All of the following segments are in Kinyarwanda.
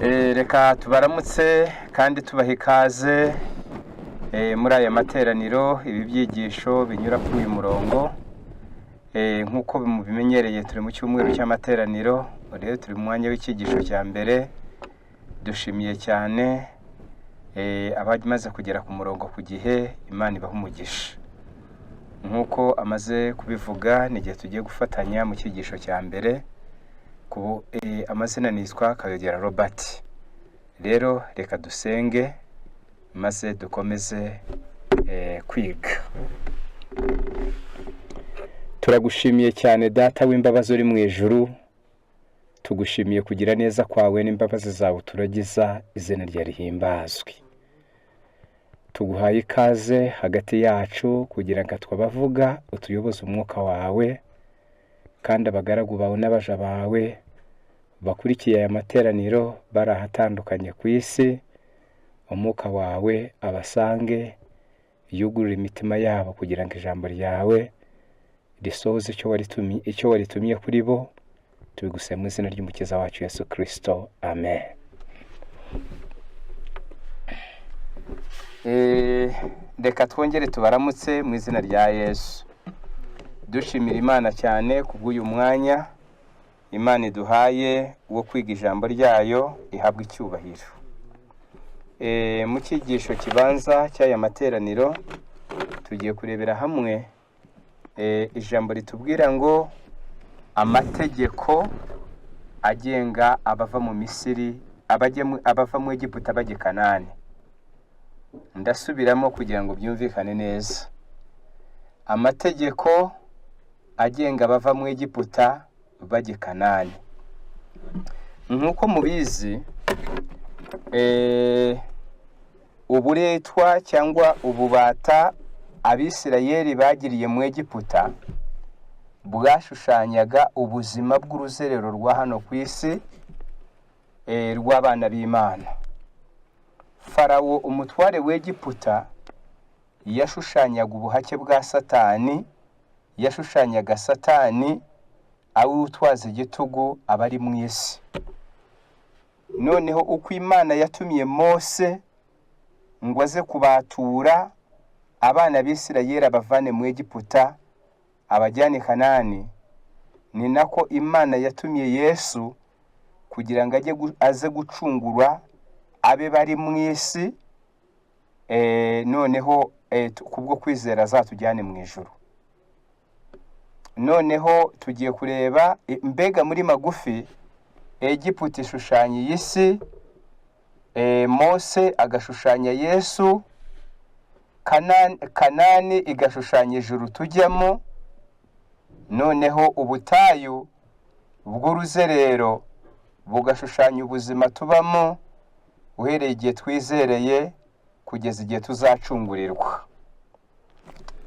Reka tubaramutse kandi tubaha ikaze muri aya materaniro, ibi byigisho binyura kuri uyu murongo. Nk'uko mubimenyereye, turi mu cyumweru cy'amateraniro, rero turi mu mwanya w'icyigisho cya mbere. Dushimiye cyane abamaze kugera ku murongo ku gihe, Imana ibaha umugisha. Nk'uko amaze kubivuga, ni igihe tugiye gufatanya mu cyigisho cya mbere. Amazina nitwa Kayogera Robert. Rero reka dusenge maze dukomeze kwiga. Turagushimiye cyane, Data w'imbabazi uri mu ijuru, tugushimiye kugira neza kwawe n'imbabazi zawe turagiza, izina rya rihimbazwe. Tuguhaye ikaze hagati yacu kugira ngo twabavuga utuyoboze umwuka wawe, kandi abagaragu bawe n'abaja bawe bakurikiye aya materaniro bari ahatandukanye ku isi, umwuka wawe abasange, yugurure imitima yabo kugira ngo ijambo ryawe risohoze icyo waritumye kuri bo. Tubigusaba mu izina ry'Umukiza wacu Yesu Kirisito, amen. Reka twongere tubaramutse mu izina rya Yesu, dushimira Imana cyane kubw'uyu mwanya Imana iduhaye wo kwiga ijambo ryayo, ihabwa icyubahiro. Mu cyigisho kibanza cy'aya materaniro tugiye kurebera hamwe ijambo ritubwira ngo amategeko agenga abava mu Misiri, abava mu Egiputa bajya i Kanani. Ndasubiramo kugira ngo byumvikane neza: amategeko agenga abava mu Egiputa bajya i Kanani. Nk'uko mubizi, uburetwa cyangwa ububata Abisirayeli bagiriye mu Egiputa bwashushanyaga ubuzima bw'uruzerero rwa hano ku isi rw'abana b'Imana. Farawo, umutware w'Egiputa, yashushanyaga ubuhake bwa Satani, yashushanyaga Satani awutwaza igitugu abari mu isi. Noneho uko Imana yatumiye Mose ngo aze kubatura abana b'Isirayeli, abavane mu Egiputa abajyane i Kanani, ni nako Imana yatumiye Yesu kugira ngo ajye aze gucungura abe bari mu isi, noneho kubwo kwizera azatujyane mu ijuru. Noneho tugiye kureba, mbega muri magufi, Egiputa ishushanya iyi si, Mose agashushanya Yesu, Kanani igashushanya ijuru tujyamo, noneho ubutayu bw'uruzerero bugashushanya ubuzima tubamo uhereye igihe twizereye kugeza igihe tuzacungurirwa.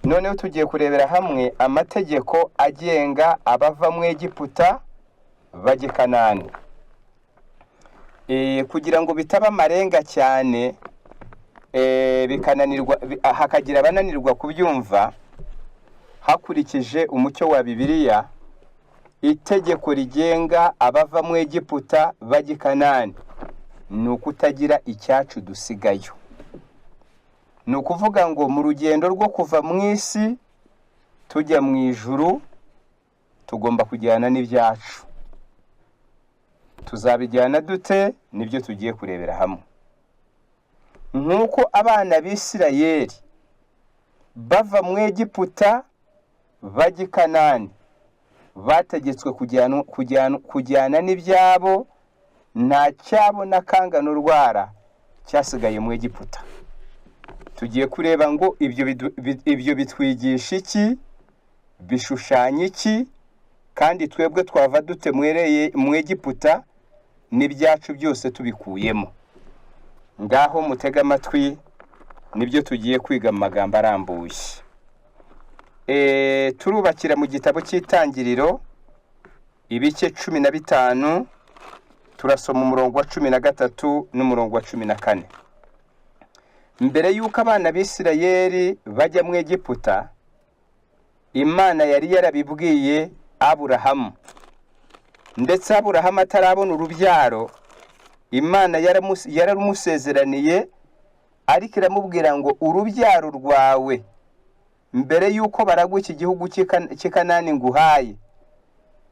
Noneho tugiye kurebera hamwe amategeko agenga abava mu Egiputa bajya i Kanani. Kugira ngo bitaba amarenga cyane, bikananirwa, hakagira abananirwa kubyumva, hakurikije umucyo wa Bibiliya, itegeko rigenga abava mu Egiputa bajya i Kanani ni ukutagira icyacu dusigayo. Ni ukuvuga ngo mu rugendo rwo kuva mu isi tujya mu ijuru tugomba kujyana n'ibyacu. Tuzabijyana dute? Nibyo tugiye kurebera hamwe. Nk'uko abana b'Isirayeli bava mu Egiputa bajya i Kanani bategetswe kujyana n'ibyabo, nta cyabo n'akangana urwara cyasigaye mu Egiputa. Tugiye kureba ngo ibyo bitwigisha iki, bishushanya iki, kandi twebwe twava dute mu Egiputa n'ibyacu byose tubikuyemo? Ngaho mutege amatwi, nibyo tugiye kwiga mu magambo arambuye. Turubakira mu gitabo cy'Itangiriro, ibice 15, turasoma umurongo wa 13 n'umurongo wa 14. Mbere y'uko abana b'Isirayeli bajya mu Egiputa, Imana yari yarabibwiye Aburahamu, ndetse Aburahamu atarabona urubyaro. Imana yaramusezeraniye, ariko iramubwira ngo urubyaro rwawe mbere y'uko baragwa iki gihugu cy'i Kanani nguhaye,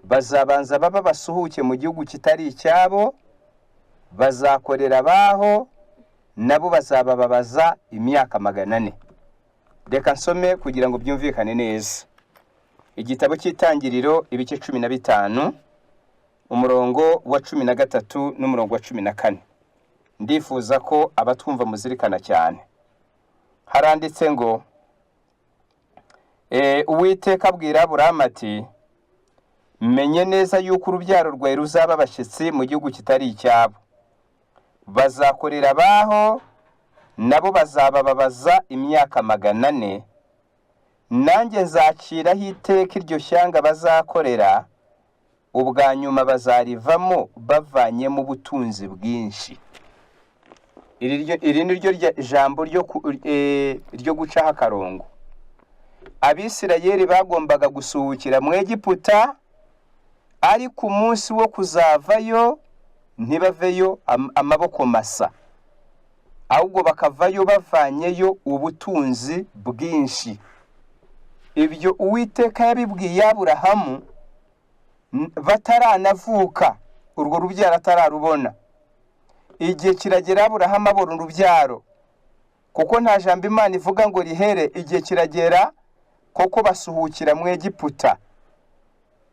bazabanza baba basuhuke mu gihugu kitari icyabo, bazakorera abaho, nabo bazabababaza imyaka 400. Reka nsome kugira ngo byumvikane neza. Igitabo cy'Itangiriro, ibice 15, umurongo wa 13 n'umurongo wa 14. Ndifuza ko abatwumva muzirikana cyane. Haranditse ngo: "Uwiteka abwira Aburahamu ati: Menye neza yuko urubyaro rwawe ruzaba abashyitsi mu gihugu kitari icyabo, bazakorera abaho, nabo bazabababaza imyaka 400. Nanjye nzaciraho iteka iryo shyanga bazakorera, ubwa nyuma bazarivamo bavanyemo ubutunzi bwinshi." Iri ni ryo jambo ryo gucaho akarongo. Abisirayeli bagombaga gusuhukira mu Egiputa, ariko umunsi wo kuzavayo ntibaveyo amaboko masa, ahubwo bakavayo bavanyeyo ubutunzi bwinshi. Ibyo Uwiteka yabibwiye Aburahamu bataranavuka, urwo rubyaro atararubona. Igihe kiragera, Aburahamu abona urubyaro, kuko nta jambo Imana ivuga ngo rihere. Igihe kiragera koko basuhukira mu Egiputa,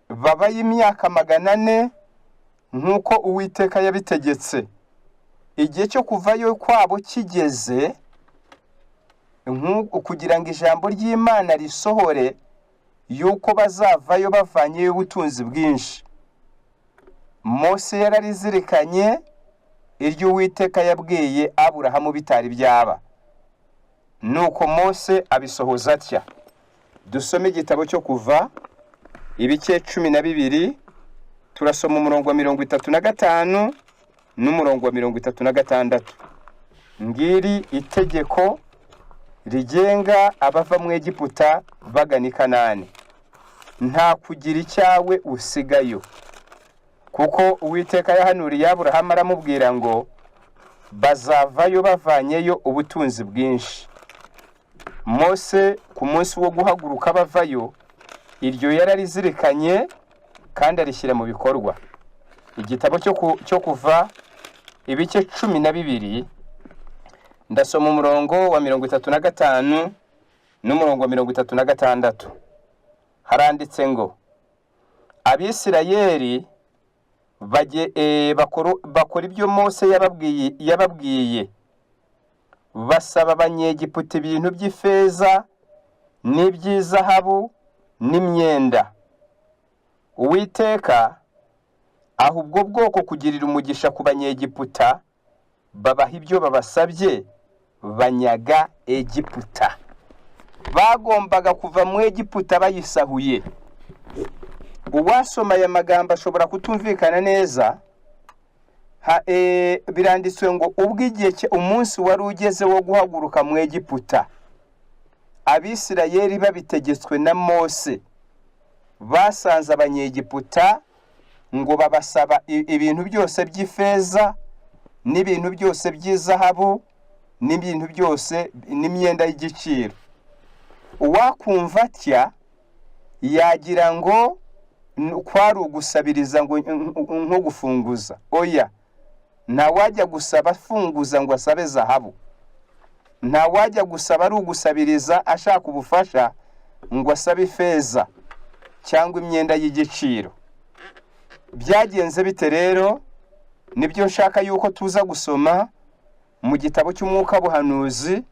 babayo imyaka 400 nk'uko Uwiteka yabitegetse. Igihe cyo kuvayo kwabo kigeze, kugira ngo ijambo ry'Imana risohore yuko bazavayo bavanyeyo ubutunzi bwinshi, Mose yararizirikanye iryo Uwiteka yabwiye Aburahamu bitari byaba. Nuko Mose abisohoza atya. Dusome igitabo cyo Kuva, ibice 12, turasoma umurongo wa 35 n'umurongo wa 36. Ngiri itegeko rigenga abava mu Egiputa bagana i Kanani: nta kugira icyawe usigayo, kuko Uwiteka yahanuriye Aburahamu aramubwira ngo bazavayo bavanyeyo ubutunzi bwinshi. Mose ku munsi wo guhaguruka bavayo, iryo yararizirikanye kandi arishyira mu bikorwa. Igitabo cyo Kuva, ibice 12, ndasoma umurongo wa 35 n'umurongo wa 36. Haranditse ngo: "Abisirayeli bakora ibyo Mose yababwiye, basaba Abanyegiputa ibintu by'ifeza n'iby'izahabu n'imyenda. Uwiteka aha ubwo bwoko kugirira umugisha ku Banyegiputa, babaha ibyo babasabye, banyaga Egiputa." Bagombaga kuva mu Egiputa bayisahuye. Uwasoma aya magambo ashobora kutumvikana neza. Biranditswe ngo ubwo igihe umunsi wari ugeze wo guhaguruka mu Egiputa, Abisirayeli babitegetswe na Mose basanze Abanyegiputa ngo babasaba ibintu byose by'ifeza n'ibintu byose by'izahabu n'ibintu byose n'imyenda y'igiciro. Uwakumva atya yagira ngo kwari ugusabiriza, ngo nko gufunguza. Oya, ntawajya gusaba afunguza ngo asabe zahabu, ntawajya gusaba ari ugusabiriza ashaka ubufasha ngo asabe ifeza cyangwa imyenda y'igiciro. Byagenze bite rero? Nibyo nshaka yuko tuza gusoma mu gitabo cy'Umwuka Buhanuzi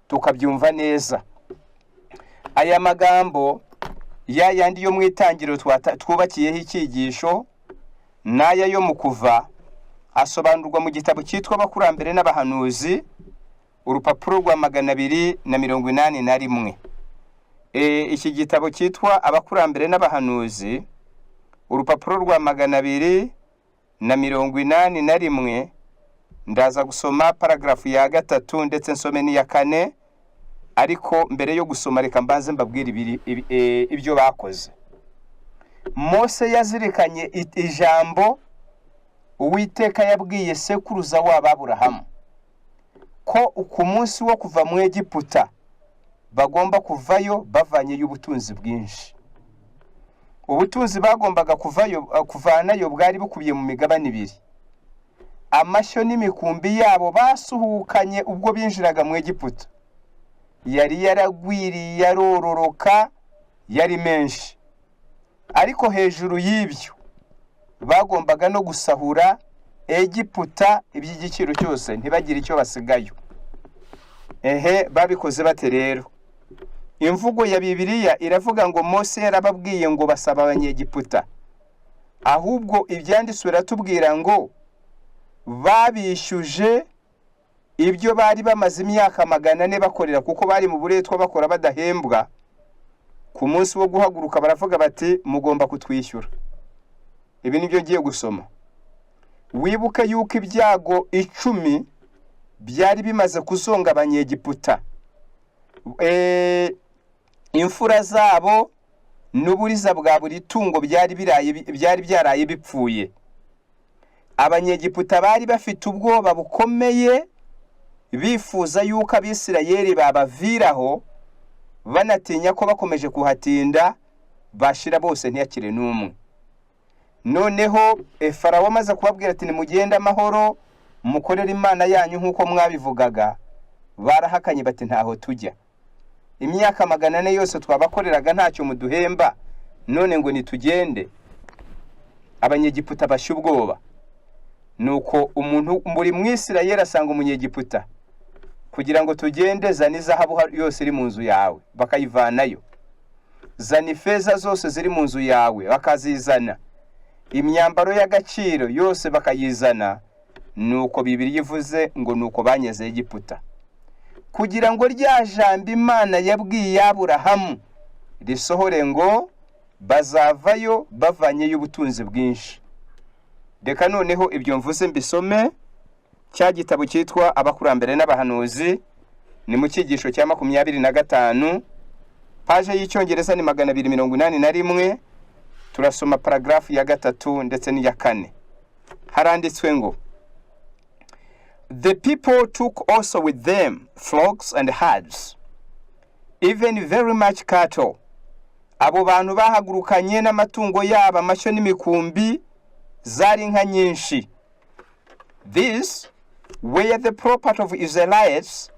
tukabyumva neza. Aya magambo ya yandi yo mu Itangiriro twubakiyeho icyigisho n'aya yo mu Kuva asobanurwa mu gitabo cyitwa Abakurambere n'Abahanuzi, urupapuro rwa 281. Iki gitabo cyitwa Abakurambere n'Abahanuzi, urupapuro rwa 281, ndaza gusoma paragarafu ya gatatu ndetse nsome n'iya kane. Ariko mbere yo gusoma, reka mbanze mbabwire ibyo bakoze. Mose yazirikanye ijambo Uwiteka yabwiye sekuruza wabo Aburahamu ko ku munsi wo kuva mu Egiputa bagomba kuvayo bavanyeyo ubutunzi bwinshi. Ubutunzi bagombaga kuvayo, kuvanayo, bwari bukubiye mu migabane ibiri: amashyo n'imikumbi yabo basuhukanye ubwo binjiraga mu Egiputa. Yari yaragwiriye, yarororoka, yari menshi. Ariko hejuru y'ibyo bagombaga no gusahura Egiputa iby'igiciro cyose, ntibagire icyo basigayo. Ehe, babikoze bate rero? Imvugo ya Bibiliya iravuga ngo Mose yarababwiye ngo basaba Abanyegiputa. Ahubwo Ibyanditswe biratubwira ngo babishyuje ibyo bari bamaze imyaka 400 bakorera, kuko bari mu buretwa bakora badahembwa. Ku munsi wo guhaguruka baravuga bati: "Mugomba kutwishyura." Ibi ni byo ngiye gusoma. Wibuke yuko ibyago 10 byari bimaze kuzonga Abanyegiputa. Imfura zabo n'uburiza bwa buri tungo byari byaraye bipfuye. Abanyegiputa bari bafite ubwoba bukomeye, bifuza yuko Abisirayeli babaviraho, banatinya ko bakomeje kuhatinda bashira bose, ntiyakire n'umwe. Noneho Farawo amaze kubabwira ati: "Nimugende amahoro, mukorere Imana yanyu nk'uko mwabivugaga," barahakanye bati: "Ntaho tujya. Imyaka 400 yose twabakoreraga ntacyo muduhemba, none ngo nitugende?" Abanyegiputa bashya ubwoba. Nuko umuntu, buri Mwisirayeli asanga Umunyegiputa: "Kugira ngo tugende, zana izahabu yose iri mu nzu yawe." Bakayivanayo. "Zana ifeza zose ziri mu nzu yawe." Bakazizana. Imyambaro y'agaciro yose bakayizana. Nuko Bibiliya ivuze ngo nuko banyaze Egiputa, kugira ngo rya jambo Imana yabwiye Aburahamu risohore, ngo bazavayo bavanyeyo ubutunzi bwinshi. Reka noneho ibyo mvuze mbisome cya gitabo cyitwa Abakurambere n'Abahanuzi. Ni mu cyigisho cya 25, paje y'Icyongereza ni 281. Turasoma paragarafu ya gatatu ndetse n'iya kane. Haranditswe ngo: "The people took also with them flocks and herds, even very much cattle." Abo bantu bahagurukanye n'amatungo yabo, amashyo n'imikumbi, zari inka nyinshi. "These were the property of Israelites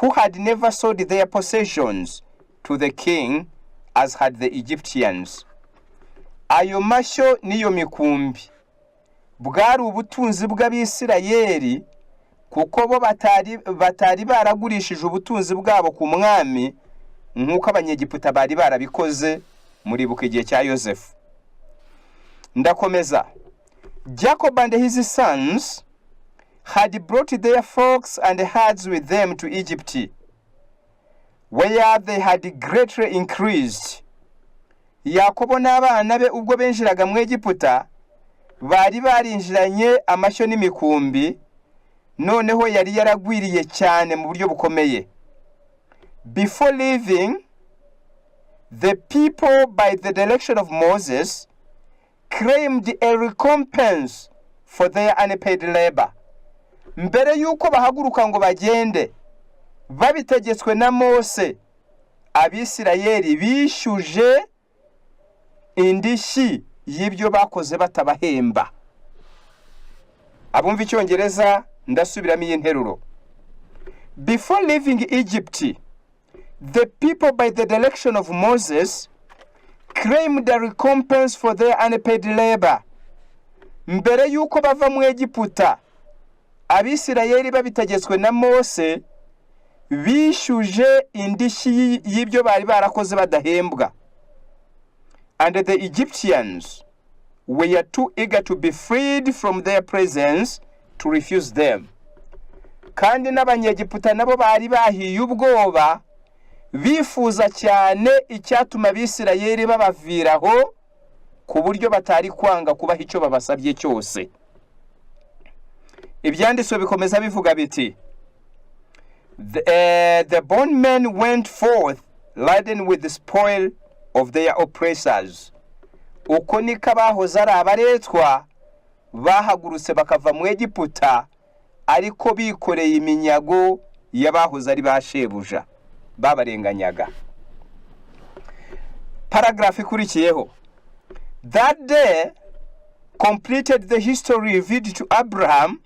who had never sold their possessions to the king as had the Egyptians." Ayo mashyo n'iyo mikumbi bwari ubutunzi bw'Abisirayeli, kuko bo batari baragurishije ubutunzi bwabo ku mwami nk'uko Abanyegiputa bari barabikoze. Muribuka igihe cya Yosefu. Ndakomeza. "Jacob and his sons had brought their flocks and herds with them to Egypt, where they had greatly increased." Yakobo n'abana be ubwo binjiraga mu Egiputa bari barinjiranye amashyo n'imikumbi, noneho yari yaragwiriye cyane mu buryo bukomeye. "Before leaving, the people, by the direction of Moses, claimed a recompense for their unpaid labor." Mbere y'uko bahaguruka ngo bagende, babitegetswe na Mose, Abisirayeli bishyuje indishyi y'ibyo bakoze batabahemba. Abumva Icyongereza, ndasubiramo iyi nteruro: "Before leaving Egypt, the people, by the direction of Moses, claimed a recompense for their unpaid labor." Mbere y'uko bava mu Egiputa, Abisirayeli babitegetswe na Mose bishyuje indishyi y'ibyo bari barakoze badahembwa. "And the Egyptians were too eager to be freed from their presence to refuse them." Kandi n'Abanyegiputa nabo bari bahiye ubwoba, bifuza cyane icyatuma Abisirayeli babaviraho, ku buryo batari kwanga kubaha icyo babasabye cyose. Ibyanditswe bikomeza bivuga biti: "The bondmen went forth laden with the spoil of their oppressors." Uko niko abahoze ari abaretwa Bahagurutse bakava mu Egiputa, ariko bikoreye iminyago y'abahoze ari ba shebuja babarenganyaga. Paragraph ikurikiyeho: "That day completed the history revealed to Abraham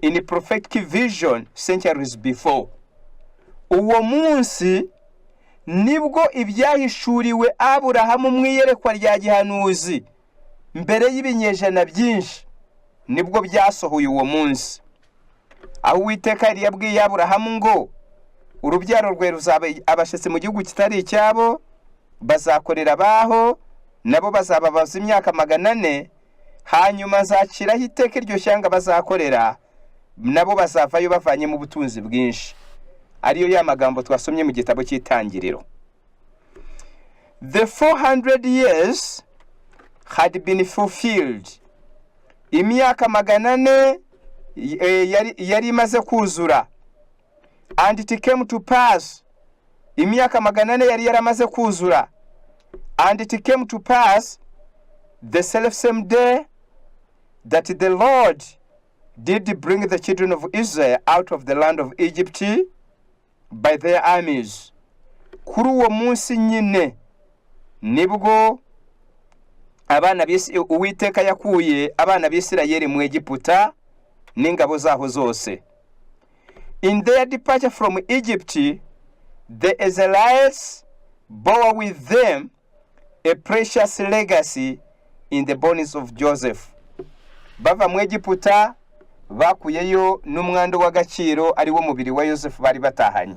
in prophetic vision centuries before." Uwo munsi nibwo ibyahishuriwe Aburahamu mu iyerekwa rya gihanuzi mbere y'ibinyejana byinshi, nibwo byasohoye uwo munsi, aho Uwiteka yari yabwiye Aburahamu ngo urubyaro rwe ruzaba abashyitsi mu gihugu kitari icyabo, bazakorera abaho, nabo bazababaza imyaka 400, hanyuma nzaciraho iteka iryo shyanga bazakorera, nabo bazavayo bavanyemo ubutunzi bwinshi, ariyo ya magambo twasomye mu gitabo cy'Itangiriro. The 400 years had been fulfilled. Imyaka 400 yari imaze kuzura. And it came to pass, imyaka 400 yari yaramaze kuzura, and it came to pass the self same day that the Lord did bring the children of Israel out of the land of Egypt by their armies. Kuri uwo munsi nyine nibwo abana b'Isi, Uwiteka yakuye abana b'Isirayeli mu Egiputa n'ingabo zaho zose. In their departure from Egypt, the Israelites bore with them a precious legacy in the bones of Joseph. Bava mu Egiputa bakuyeyo n'umwandu w'agaciro, ari wo mubiri wa Yosefu bari batahanye.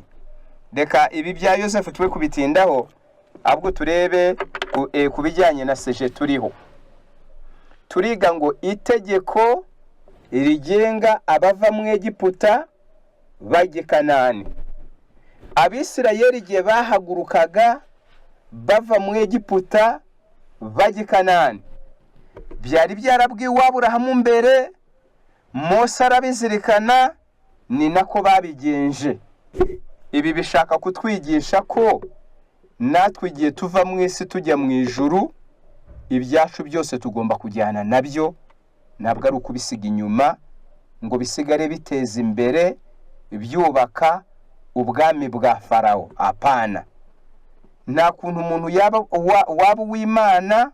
Reka ibi bya Yosefu twe kubitindaho, ahubwo turebe ku bijyanye na sujet turiho turiga, ngo itegeko rigenga abava mu Egiputa bajya i Kanani. Abisirayeli igihe bahagurukaga bava mu Egiputa bajya i Kanani, byari byarabwiwe Aburahamu mbere, Mose arabizirikana, ni nako babigenje. Ibi bishaka kutwigisha ko natwe igihe tuva mu isi tujya mu ijuru, ibyacu byose tugomba kujyana nabyo. Ntabwo ari ukubisiga inyuma ngo bisigare biteza imbere, byubaka ubwami bwa Farawo. Apana, nta kuntu umuntu yaba waba uw'Imana,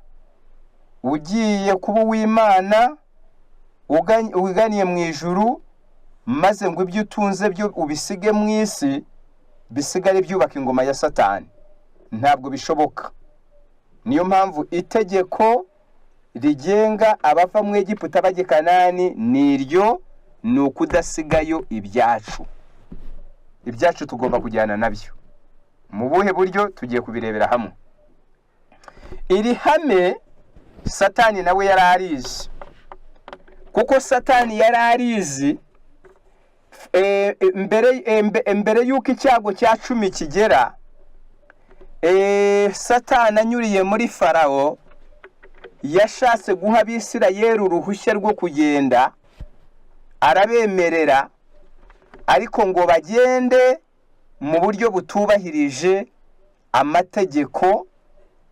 ugiye kuba uw'Imana, uganiye mu ijuru, maze ngo ibyo utunze byo ubisige mu isi, bisigare byubaka ingoma ya Satani. Ntabwo bishoboka. Niyo mpamvu itegeko rigenga abava mu Egiputa bajya i Kanani ni iryo, ni ukudasigayo ibyacu. Ibyacu tugomba kujyana nabyo. Mu buhe buryo? Tugiye kubirebera hamwe. Iri hame Satani nawe yari arizi, kuko Satani yari arizi mbere y'uko icyago cya 10 kigera. Satani anyuriye muri Farawo yashatse guha Abisirayeli uruhushya rwo kugenda, arabemerera, ariko ngo bagende mu buryo butubahirije amategeko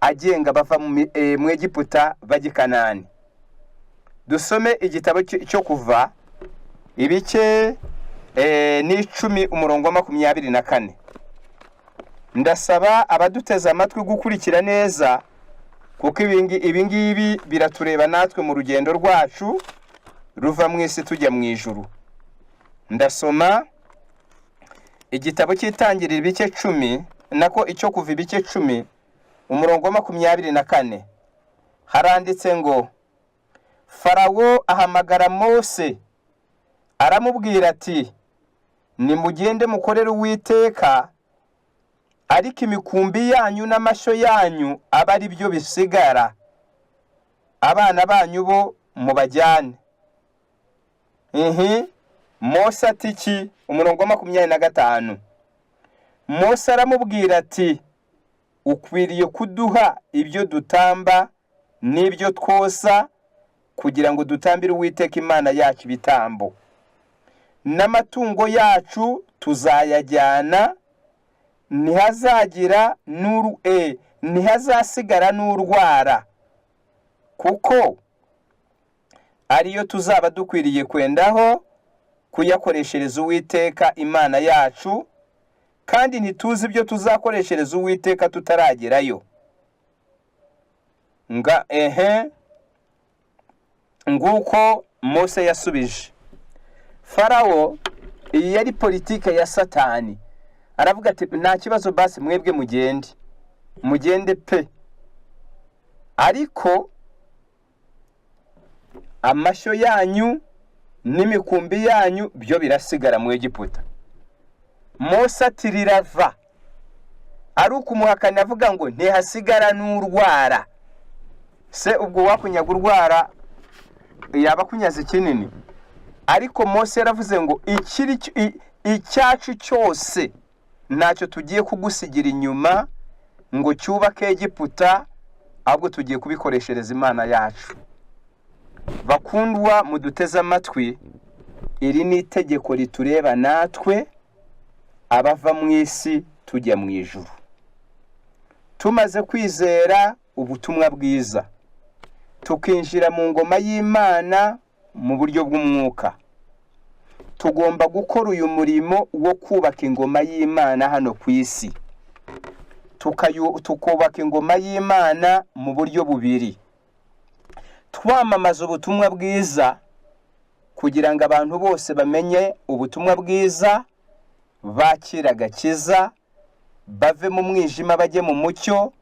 agenga bava mu Egiputa bajya i Kanani. Dusome igitabo cyo Kuva, ibice 10, umurongo wa 24. Ndasaba abaduteze amatwi gukurikira neza, kuko ibi ngibi biratureba natwe mu rugendo rwacu ruva mu isi tujya mu ijuru. Ndasoma igitabo cy'Itangiriro ibice 10, nako icyo Kuva ibice 10, umurongo wa 24. Haranditse ngo: "Farawo ahamagara Mose, aramubwira ati: 'Nimugende mukorere Uwiteka, ariko imikumbi yanyu n'amashyo yanyu abe ari byo bisigara, abana banyu bo mubajyane.'" Mose ati iki? Umurongo wa 25: "Mose aramubwira ati: 'Ukwiriye kuduha ibyo dutamba n'ibyo twosa, kugira ngo dutambire Uwiteka Imana yacu ibitambo. N'amatungo yacu tuzayajyana, ntihazagira n'uru ntihazasigara n'urwara, kuko Ariyo tuzaba dukwiriye kwendaho kuyakoreshereza Uwiteka Imana yacu, kandi ntituzi ibyo tuzakoreshereza Uwiteka tutaragerayo. Nga ehe, nguko Mose yasubije Farawo. Iyi yari politike ya Satani. Aravuga ati: "Nta kibazo, basi mwebwe mugende, mugende pe, ariko amashyo yanyu n'imikumbi yanyu byo birasigara mu Egiputa." Mose ati: "Rirava." Ari ukumuhakana, avuga ngo ntihasigara n'urwara. Se ubwo wakunyaga urwara yaba akunyaze kinini? Ariko Mose yaravuze ngo ikiri icyacu cyose ntacyo tugiye kugusigira inyuma ngo cyubake Egiputa, ahubwo tugiye kubikoreshereza Imana yacu. Bakundwa muduteze amatwi, iri ni itegeko ritureba natwe abava mu isi tujya mu ijuru. Tumaze kwizera ubutumwa bwiza, tukinjira mu ngoma y'Imana mu buryo bw'umwuka, tugomba gukora uyu murimo wo kubaka ingoma y'Imana hano ku isi. Tukubaka ingoma y'Imana mu buryo bubiri: twamamaza ubutumwa bwiza kugira ngo abantu bose bamenye ubutumwa bwiza, bakire agakiza, bave mu mwijima bajye mu mucyo,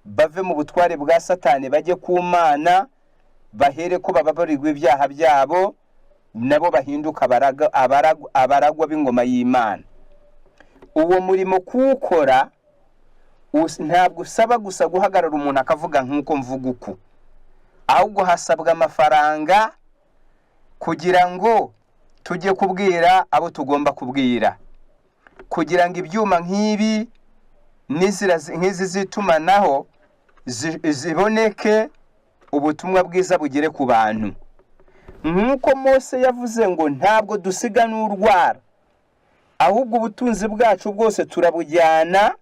bave mu butware bwa Satani bajye ku Mana, bahere ko bababarirwa ibyaha byabo, nabo bahinduka abaragwa b'ingoma y'Imana. Uwo murimo kuwukora ntabwo usaba gusa guhagarara umuntu akavuga nk'uko mvuga uku, ahubwo hasabwa amafaranga kugira ngo tujye kubwira abo tugomba kubwira, kugira ngo ibyuma nk'ibi nk'izi z'itumanaho ziboneke, ubutumwa bwiza bugere ku bantu. Nk'uko Mose yavuze ngo ntabwo dusiga n'urwara, ahubwo ubutunzi bwacu bwose turabujyana,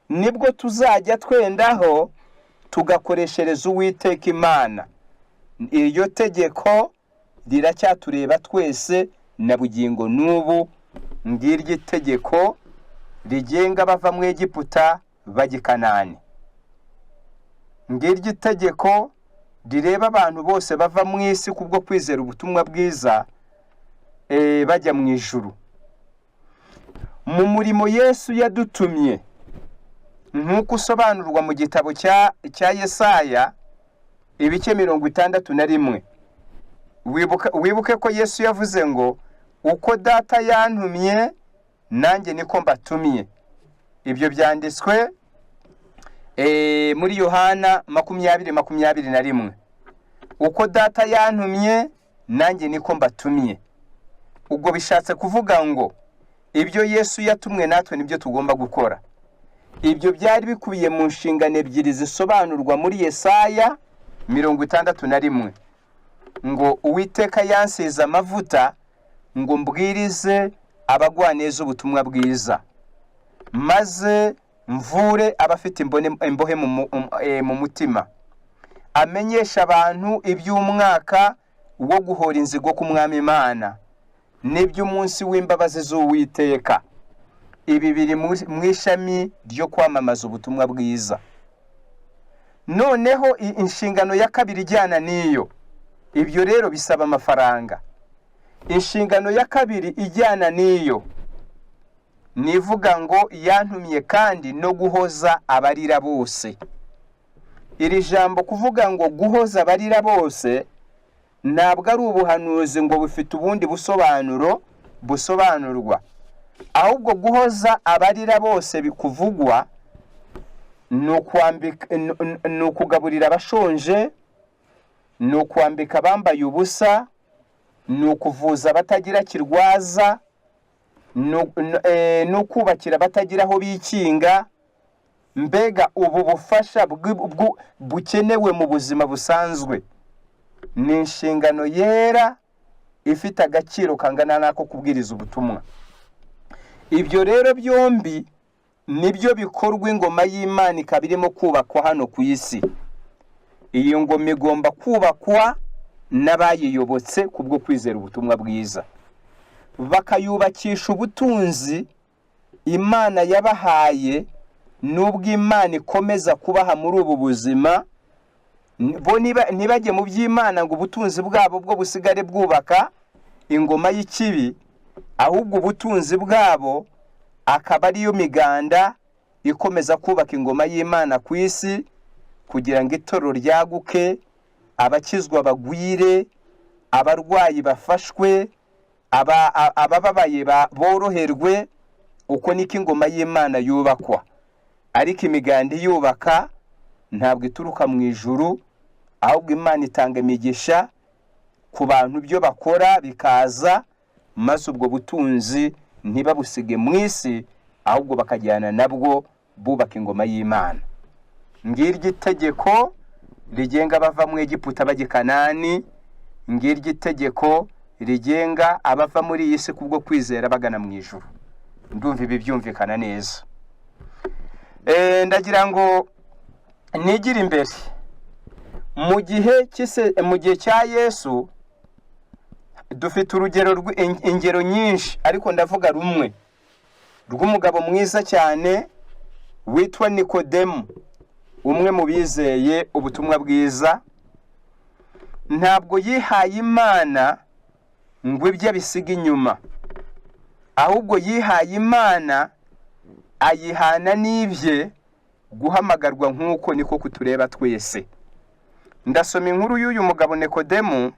nibwo tuzajya twendaho tugakoreshereza Uwiteka Imana. Iryo tegeko riracyatureba twese na bugingo n'ubu. Ngiryo itegeko rigenga bava mu Egiputa bajya i Kanani. Ngiryo itegeko rireba abantu bose bava mu isi kubwo kwizera ubutumwa bwiza bajya mu ijuru. Mu murimo Yesu yadutumye, nk'uko usobanurwa mu gitabo cya Yesaya ibice 61, wibuke ko Yesu yavuze ngo: "Uko Data yantumye, nanjye niko mbatumye." Ibyo byanditswe muri Yohana 20:21. "Uko Data yantumye, nanjye niko mbatumye." Ubwo bishatse kuvuga ngo ibyo Yesu yatumwe natwe nibyo tugomba gukora. Ibyo byari bikubiye mu nshingano ebyiri zisobanurwa muri Yesaya 61 ngo: "Uwiteka yansize amavuta ngo mbwirize abagwaneza ubutumwa bwiza, maze mvure abafite imbohe mu mutima, amenyesha abantu iby'umwaka wo guhora inzigo k'Umwami Imana n'iby'umunsi w'imbabazi z'Uwiteka." Ibi biri mu ishami ryo kwamamaza ubutumwa bwiza. Noneho inshingano ya kabiri ijyana n'iyo, ibyo rero bisaba amafaranga. Inshingano ya kabiri ijyana n'iyo nivuga ngo: "Yantumye kandi no guhoza abarira bose." Iri jambo kuvuga ngo guhoza abarira bose ntabwo ari ubuhanuzi ngo bufite ubundi busobanuro busobanurwa, ahubwo guhoza abarira bose bikuvugwa ni ukugaburira abashonje, ni ukwambika abambaye ubusa, ni ukuvuza abatagira kirwaza, ni ukubakira abatagira aho bikinga. Mbega ubu bufasha bukenewe mu buzima busanzwe ni inshingano yera ifite agaciro kangana n'ako kubwiriza ubutumwa. Ibyo rero byombi nibyo bikorwa ingoma y'Imana ikaba irimo kubakwa hano ku isi. Iyi ngoma igomba kubakwa N'abayiyobotse kubwo kwizera ubutumwa bwiza, bakayubakisha ubutunzi Imana yabahaye, n'ubwo Imana ikomeza kubaha muri ubu buzima. Bo ntibajye mu by'Imana ngo ubutunzi bwabo bwo busigare bwubaka ingoma y'ikibi, ahubwo ubutunzi bwabo akaba ariyo miganda ikomeza kubaka ingoma y'Imana ku isi, kugira ngo itorero ryaguke, abakizwa bagwire, abarwayi bafashwe, abababaye boroherwe. Uko niko ingoma y'Imana yubakwa. Ariko imiganda iyubaka ntabwo ituruka mu ijuru, ahubwo Imana itanga imigisha ku bantu, ibyo bakora bikaza, maze ubwo butunzi ntibabusige mu isi, ahubwo bakajyana nabwo bubaka ingoma y'Imana. Ngiryo itegeko rigenga abava mu Egiputa bajya i Kanani. Ngiryo itegeko rigenga abava muri iyi si kubwo kwizera bagana mu ijuru. Ndumva ibi byumvikana neza. Ndagira ngo nigire imbere mu gihe cya Yesu. Dufite urugero, ingero nyinshi, ariko ndavuga rumwe rw'umugabo mwiza cyane witwa Nikodemu, umwe mu bizeye ubutumwa bwiza. Ntabwo yihaye Imana ngo ibyo abisiga inyuma, ahubwo yihaye Imana ayihana n'ibye. Guhamagarwa nk'uko niko kutureba twese. Ndasoma inkuru y'uyu mugabo Nikodemu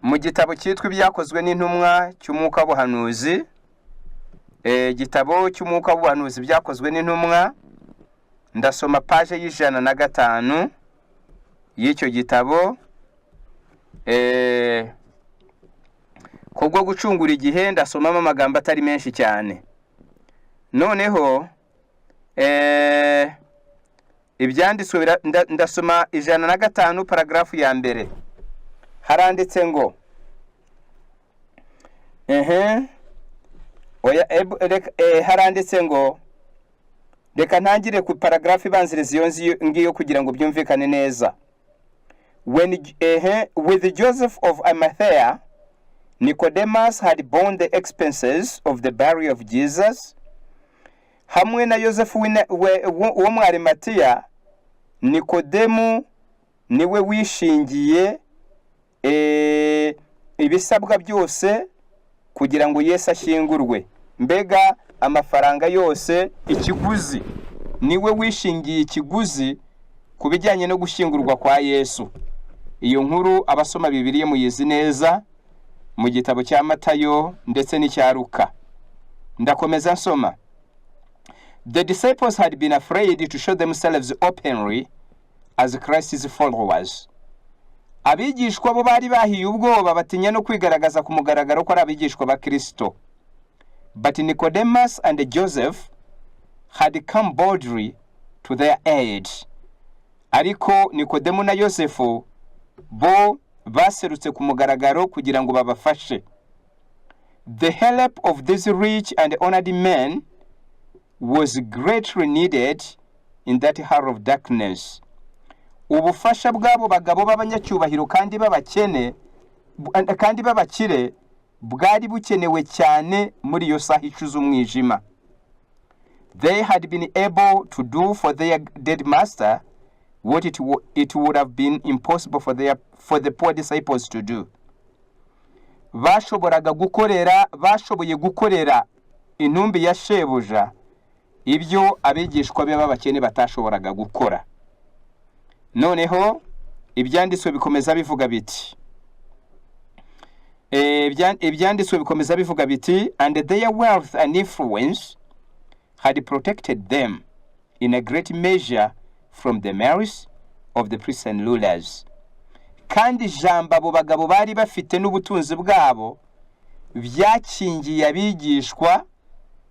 mu gitabo cyitwa Ibyakozwe n'Intumwa cy'Umwuka w'Ubuhanuzi. Igitabo cy'Umwuka w'Ubuhanuzi, Ibyakozwe n'Intumwa, ndasoma paje y'105 y'icyo gitabo. Kubwo gucungura igihe, ndasomamo amagambo atari menshi cyane. Noneho ibyanditswe ndasoma 105, paragarafu ya mbere. Haranditse ngo ehe, oya, reka, haranditse ngo, reka ntangire ku paragarafu ibanziriza iyo ngiyo kugira ngo byumvikane neza. When ehe, with Joseph of Arimathea, Nicodemus had borne the expenses of the burial of Jesus. Hamwe na Yosefu wo mu Arimatiya, Nikodemu niwe wishingiye ibisabwa byose kugira ngo Yesu ashyingurwe. Mbega amafaranga yose, ikiguzi, niwe wishingiye ikiguzi ku bijyanye no gushyingurwa kwa Yesu. Iyo nkuru abasoma Bibiliya muyizi neza mu gitabo cya Matayo ndetse n'icya Luka. Ndakomeza nsoma. The disciples had been afraid to show themselves openly as Christ's followers. Abigishwa bo bari bahiye ubwoba, batinya no kwigaragaza ku mugaragaro ko ari abigishwa ba Kristo. But Nicodemus and Joseph had come boldly to their aid. Ariko Nikodemu na Yosefu bo baserutse ku mugaragaro kugira ngo babafashe. The help of these rich and honored men was greatly needed in that hour of darkness. Ubufasha bw'abo bagabo b'abanyacyubahiro kandi b'abakene kandi b'abakire bwari bukenewe cyane muri iyo saha icuze umwijima. They had been able to do for their dead master what it would have been impossible for the poor disciples to do. Bashoboraga gukorera, bashoboye gukorera intumbi ya shebuja ibyo abigishwa be b'abakene batashoboraga gukora. Noneho ibyanditswe bikomeza bivuga biti and their wealth and influence had protected them in a great measure from the malice of the priests and rulers. Kandi ijambo abo bagabo bari bafite n'ubutunzi bwabo byakingiye abigishwa,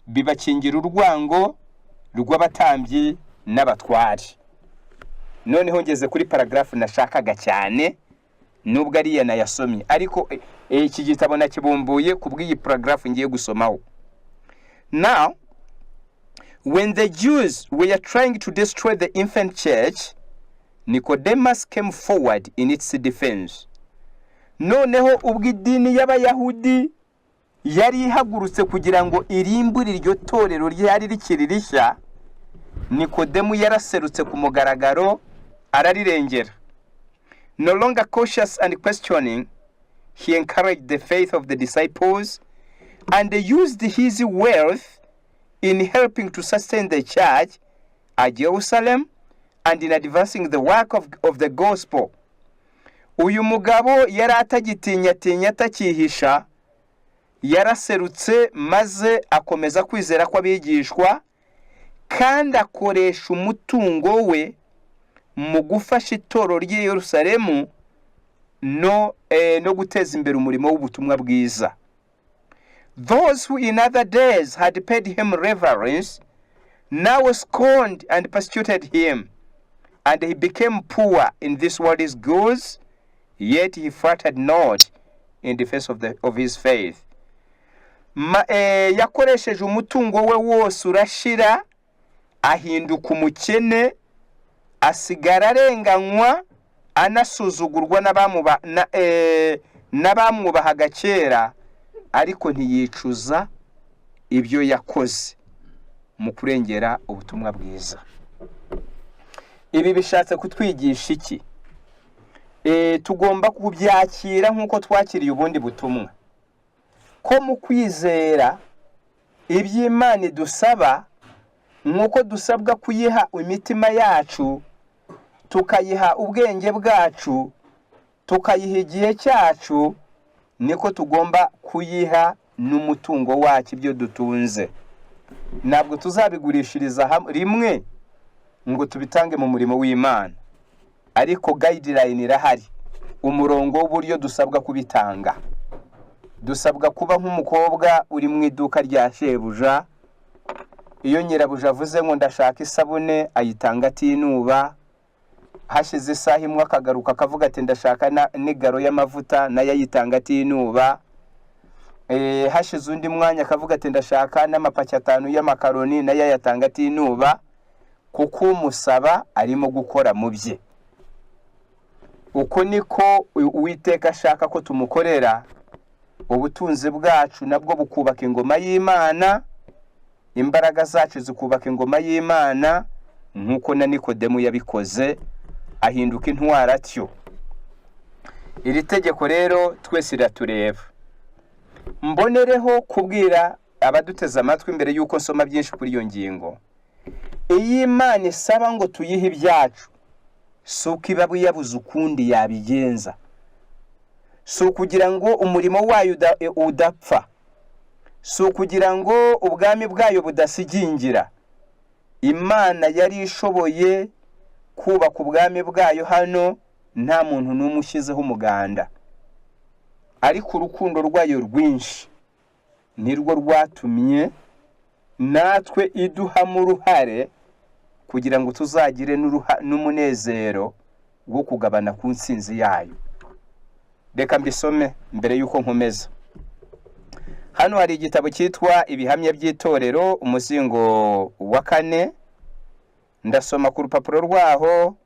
bibakingira urwango rw'abatambyi n'abatware. Noneho ngeze kuri paragarafu nashakaga cyane, nubwo ariya nayasomye, ariko iki gitabo nakibumbuye ku bw'iyi paragarafu ngiye gusomaho. Now, when the Jews were trying to destroy the infant church, Nicodemus came forward in its defense. Noneho ubwo idini y'Abayahudi yari ihagurutse kugira ngo irimbure iryo torero ryari rikiri rishya, Nikodemu yaraserutse ku mugaragaro, ararirengera. No longer cautious and questioning, he encouraged the faith of the disciples and used his wealth in helping to sustain the church at Jerusalem and in advancing the work of the gospel. Uyu mugabo yari atagitinyatinya, atakihisha, yaraserutse maze akomeza kwizera kw'abigishwa, kandi akoresha umutungo we mu gufasha itorero ry'i Yerusalemu no guteza imbere umurimo w'ubutumwa bwiza. Those who in other days had paid him reverence now scorned and persecuted him, and he became poor in this world's goods, yet he faltered not in defense of his faith. Yakoresheje umutungo we wose urashira, ahinduka umukene, asigara arenganywa, anasuzugurwa n'abamwubahaga kera, ariko ntiyicuza ibyo yakoze mu kurengera ubutumwa bwiza. Ibi bishatse kutwigisha iki? Tugomba kubyakira nk'uko twakiriye ubundi butumwa, ko mu kwizera iby'Imana idusaba, nk'uko dusabwa kuyiha imitima yacu, tukayiha ubwenge bwacu, tukayiha igihe cyacu, niko tugomba kuyiha n'umutungo wacu, ibyo dutunze. Ntabwo tuzabigurishiriza rimwe ngo tubitange mu murimo w'Imana, ariko guideline irahari, umurongo w'uburyo dusabwa kubitanga. Dusabwa kuba nk'umukobwa uri mu iduka rya shebuja. Iyo nyirabuja avuze ngo "Ndashaka isabune", ayitanga atinuba. Hashize isaha imwe akagaruka akavuga ati "Ndashaka n'igaro y'amavuta", nayo ayitanga atinuba. Hashize undi mwanya akavuga ati "Ndashaka n'amapaki 5 y'amakaroni", nayo ayatanga atinuba, kuko umusaba arimo gukora mu bye. Uko niko Uwiteka ashaka ko tumukorera. Ubutunzi bwacu nabwo bukubaka ingoma y'Imana, imbaraga zacu zikubaka ingoma y'Imana, nk'uko na Nikodemu yabikoze, ahinduka intwari atyo. Iri tegeko rero twese riratureba. Mbonereho kubwira abaduteze amatwi, mbere y'uko nsoma byinshi kuri iyo ngingo, iyo Imana isaba ngo tuyihe ibyacu, si uko iba yabuze ukundi yabigenza, si ukugira ngo umurimo wayo udapfa, si ukugira ngo ubwami bwayo budasigingira. Imana yari ishoboye kubaka ubwami bwayo hano nta muntu n'umwe ushyizeho umuganda, ariko urukundo rwayo rwinshi nirwo rwatumye natwe iduhamo uruhare, kugira ngo tuzagire n'umunezero wo kugabana ku nsinzi yayo. Reka mbisome mbere y'uko nkomeza. Hano hari igitabo cyitwa Ibihamya by'Itorero, umuzingo wa kane. Ndasoma ku rupapuro rwaho,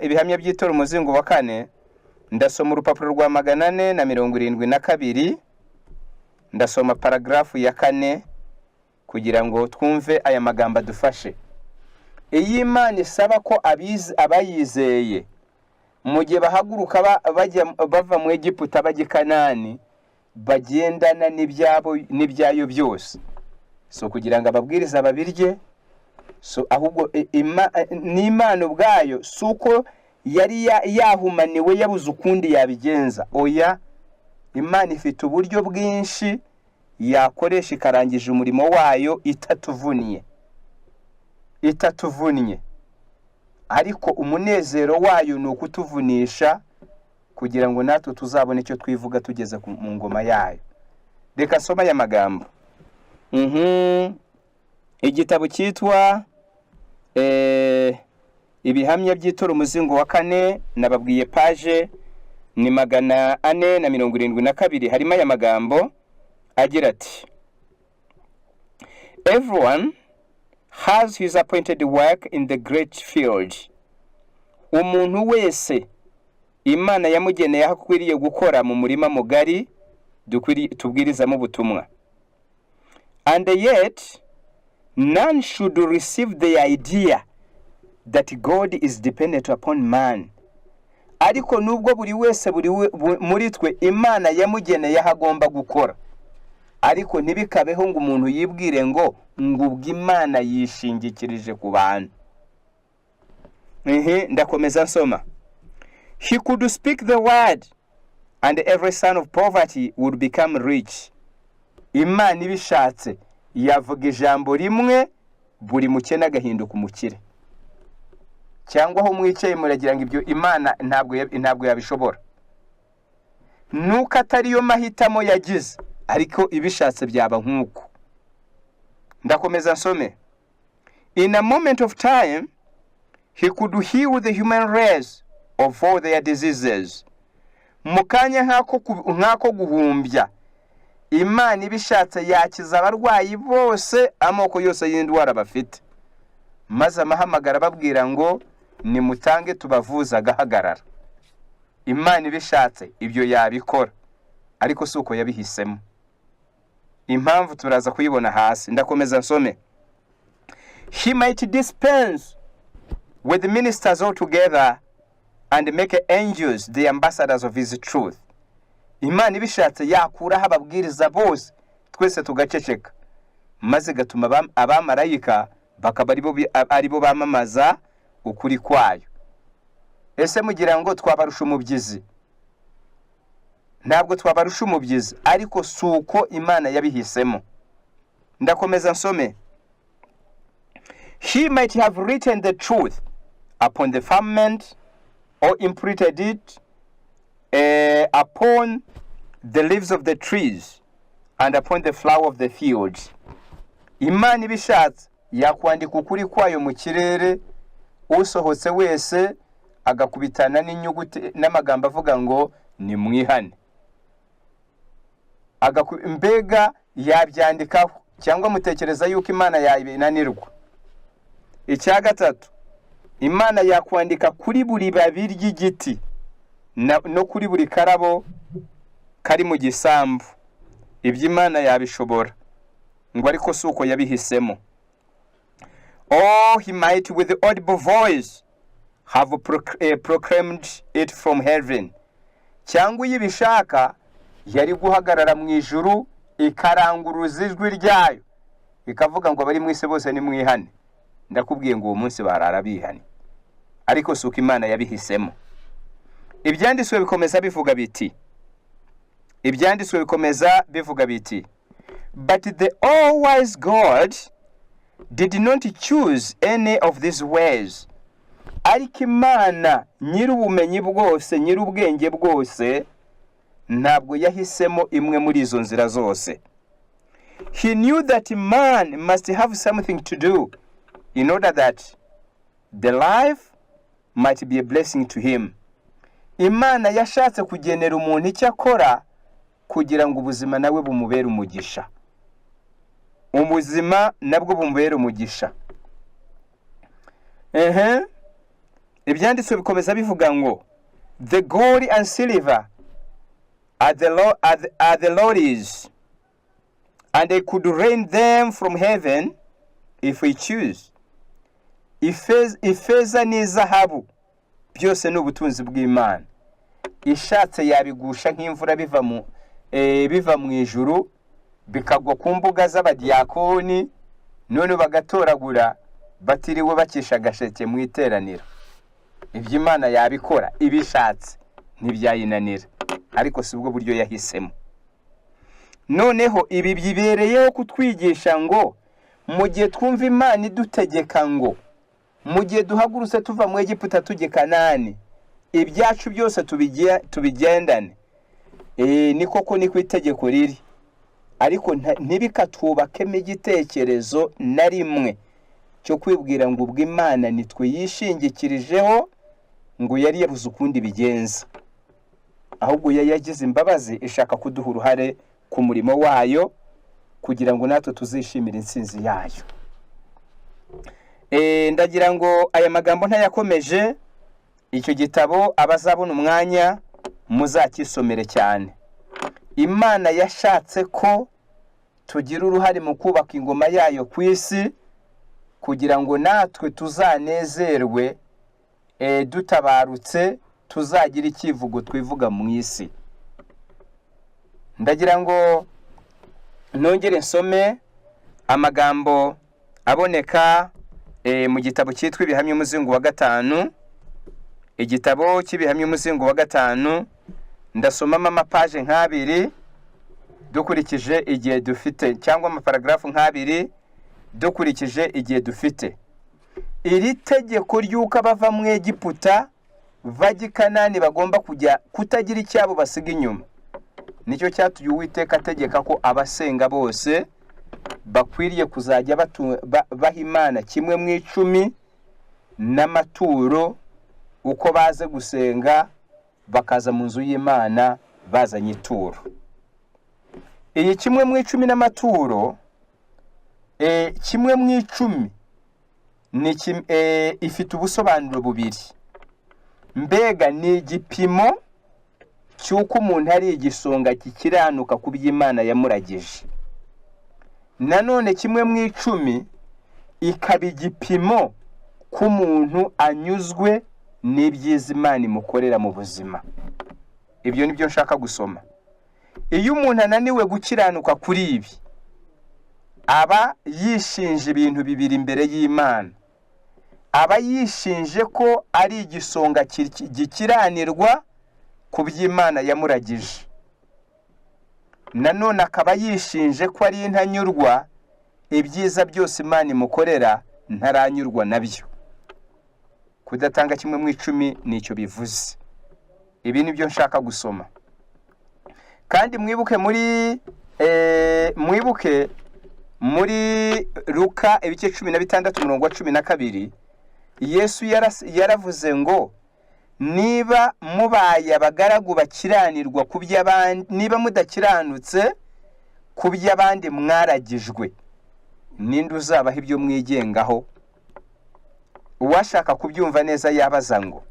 Ibihamya by'Itorero, umuzingo wa kane. Ndasoma urupapuro rwa 472. Ndasoma paragarafu ya kane kugira ngo twumve aya magambo adufashe. Iyo Imana isaba ko abayizeye, mu gihe bahaguruka bajya bava mu Egiputa bajya i Kanani, bagendana n'ibyabo n'ibyayo byose, si ukugira ngo ababwiriza babirye, so ahubwo n'Imana ubwayo si uko yari yahumaniwe, yabuze ukundi yabigenza. Oya, Imana ifite uburyo bwinshi yakoresha ikarangije umurimo wayo itatuvunnye, itatuvunnye. Ariko umunezero wayo ni ukutuvunisha kugira ngo natwe tuzabone icyo twivuga tugeze mu ngoma yayo. Reka nsome aya magambo. Igitabo cyitwa Ibihamya by'Itorero, umuzingo wa kane, nababwiye page ni 472. Harimo aya magambo agira ati: "Everyone has his appointed work in the great field." Umuntu wese Imana yamugeneye aho akwiriye gukora mu murima mugari tubwirizamo ubutumwa. And yet none should receive the idea that God is dependent upon man. Ariko nubwo buri wese muri twe Imana yamugeneye aho agomba gukora, ariko ntibikabeho ngo umuntu yibwire ngo ubwo Imana yishingikirije ku bantu. Ndakomeza nsoma. He could speak the word and every son of poverty would become rich. Imana ibishatse yavuga ijambo rimwe, buri mukene agahinduka umukire. Cyangwa aho mwicaye muragira ngo ibyo Imana ntabwo yabishobora? Nuko atariyo mahitamo yagize, ariko ibishatse byaba nk'uko. Ndakomeza nsome. In a moment of time he could heal the human race of all their diseases. Mu kanya nk'ako guhumbya, Imana ibishatse yakiza abarwayi bose amoko yose y'indwara bafite, maze amahamagara ababwira ngo nimutange tubavuze agahagarara. Imana ibishatse ibyo yabikora, ariko si uko yabihisemo. Impamvu turaza kuyibona hasi. Ndakomeza nsome. He might dispense with the ministers altogether and make angels the ambassadors of his truth. Imana ibishatse yakuraho ababwiriza bose, twese tugaceceka, maze igatuma abamarayika bakaba aribo bamamaza ukuri kwayo. Ese mugira ngo twabarusha umubyizi? Ntabwo twabarusha umubyizi, ariko si uko Imana yabihisemo. Ndakomeza nsome. He might have written the truth upon the firmament or imprinted it upon the leaves of the trees and upon the flower of the fields. Imana ibishatse yakwandika ukuri kwayo mu kirere, usohotse wese agakubitana n'inyuguti n'amagambo avuga ngo nimwihane. Mbega yabyandikaho, cyangwa mutekereza yuko Imana yabinanirwa? Icya gatatu, Imana yakwandika kuri buri babi ry'igiti no kuri buri karabo kari mu gisambu. Ibyo Imana yabishobora, ngo ariko si uko yabihisemo. Oh, he might with the audible voice have proclaimed it from heaven. Cyangwa iyo ibishaka yari guhagarara mu ijuru, ikaranguruza ijwi ryayo, ikavuga ngo abari mu isi bose nimwihane. Ndakubwiye ngo uwo munsi barara bihane, ariko si uko Imana yabihisemo. Ibyanditswe bikomeza bivuga biti, ibyanditswe bikomeza bivuga biti: "But the all wise God did not choose any of these ways." Ariko Imana nyir'ubumenyi bwose, nyir'ubwenge bwose, ntabwo yahisemo imwe muri izo nzira zose. He knew that man must have something to do in order that the life might be a blessing to him. Imana yashatse kugenera umuntu icyo akora kugira ngo ubuzima nawe bumubere umugisha, ubuzima nabwo bumubere umugisha. Ehe, ibyanditswe bikomeza bivuga ngo: "The gold and silver are the Lord's, and they could rain them from heaven if we choose." Ifeza n'izahabu byose ni ubutunzi bw'Imana. Ishatse yabigusha nk'imvura biva mu ijuru, bikagwa ku mbuga z'abadiyakoni, none bagatoragura batiriwe bakisha agasheke mu iteraniro. Ibyo Imana yabikora ibishatse, ntibyayinanira, ariko si bwo buryo yahisemo. Noneho ibi bibereyeho kutwigisha ngo mu gihe twumva Imana idutegeka ngo mu gihe duhagurutse tuva mu Egiputa tujya i Kanani, ibyacu byose tubigendane, ni koko niko itegeko riri, ariko ntibikatwubakemo igitekerezo na rimwe cyo kwibwira ngo ubwo Imana nitwe yishingikirijeho, ngo yari yabuze ukundi bigenza. Ahubwo yari yagize imbabazi, ishaka kuduha uruhare ku murimo wayo kugira ngo natwe tuzishimire intsinzi yayo. Ndagira ngo aya magambo ntayakomeje. Icyo gitabo, abazabona umwanya muzakisomere cyane. Imana yashatse ko tugira uruhare mu kubaka ingoma yayo ku isi, kugira ngo natwe tuzanezerwe dutabarutse, tuzagire icyivugo twivuga mu isi. Ndagira ngo nongere nsome amagambo aboneka mu gitabo cyitwa Ibihamya, umuzingo wa gatanu. Igitabo cy'Ibihamya, umuzingo wa gatanu, ndasomamo amapaje nk'abiri dukurikije igihe dufite, cyangwa amaparagarafu nk'abiri dukurikije igihe dufite. Iri tegeko ry'uko abava mu Egiputa bajya i Kanani bagomba kujya kutagira icyabo basiga inyuma, nicyo cyatumye Uwiteka ategeka ko abasenga bose bakwiriye kuzajya baha Imana kimwe mu icumi n'amaturo, uko baze gusenga bakaza mu nzu y'Imana bazanye ituro. Iyi kimwe mu icumi n'amaturo, kimwe mu icumi ni ifite ubusobanuro bubiri. Mbega ni igipimo cy'uko umuntu ari igisonga gikiranuka ku by'Imana yamuragije. Nanone kimwe mu icumi ikaba igipimo k'umuntu anyuzwe n'ibyiza Imana imukorera mu buzima. Ibyo ni byo nshaka gusoma. Iyo umuntu ananiwe gukiranuka kuri ibi, aba yishinja ibintu bibiri imbere y'Imana. Aba yishinje ko ari igisonga gikiranirwa ku by'Imana yamuragije. Nanone akaba yishinje ko ari intanyurwa, ibyiza byose Imana imukorera ntaranyurwa nabyo. Kudatanga kimwe mu icumi nicyo bivuze. Ibi ni byo nshaka gusoma. Kandi mwibuke muri Luka ibice 16, umurongo wa 12, Yesu yaravuze ngo: "Niba mubaye abagaragu bakiranirwa ku by'abandi, niba mudakiranutse ku by'abandi mwaragijwe, ninde uzabaha ibyo mwigengaho?" Uwashaka kubyumva neza yabaza ngo: